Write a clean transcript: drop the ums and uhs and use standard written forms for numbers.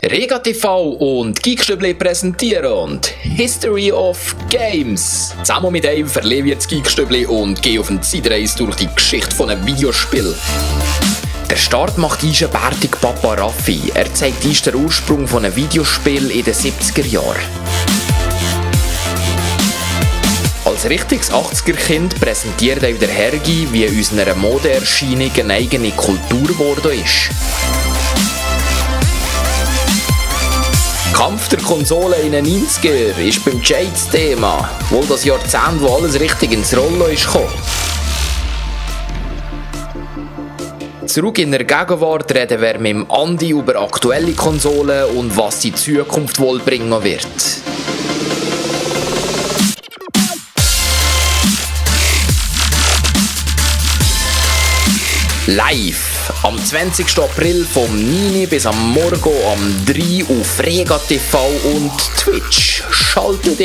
Rega TV und Geekstübli präsentieren History of Games. Zusammen mit einem verlebe ich jetzt Geekstübli und gehe auf eine Zeitreise durch die Geschichte von einem Videospiel. Der Start macht unser bärtiger Papa Raffi. Er zeigt uns den Ursprung von einem Videospiel in den 70er Jahren. Als richtiges 80er-Kind präsentiert auch der Hergi, wie unserer Modeerscheinung eine eigene Kultur geworden ist. Kampf der Konsole in den 90er ist beim Jade das Thema, wohl das Jahrzehnt, wo alles richtig ins Rollen ist gekommen. Zurück in der Gegenwart reden wir mit dem Andi über aktuelle Konsolen und was die Zukunft wohl bringen wird. Live am 20. April vom 9 bis am Morgen am 3 auf Rega TV und Twitch. Schaltet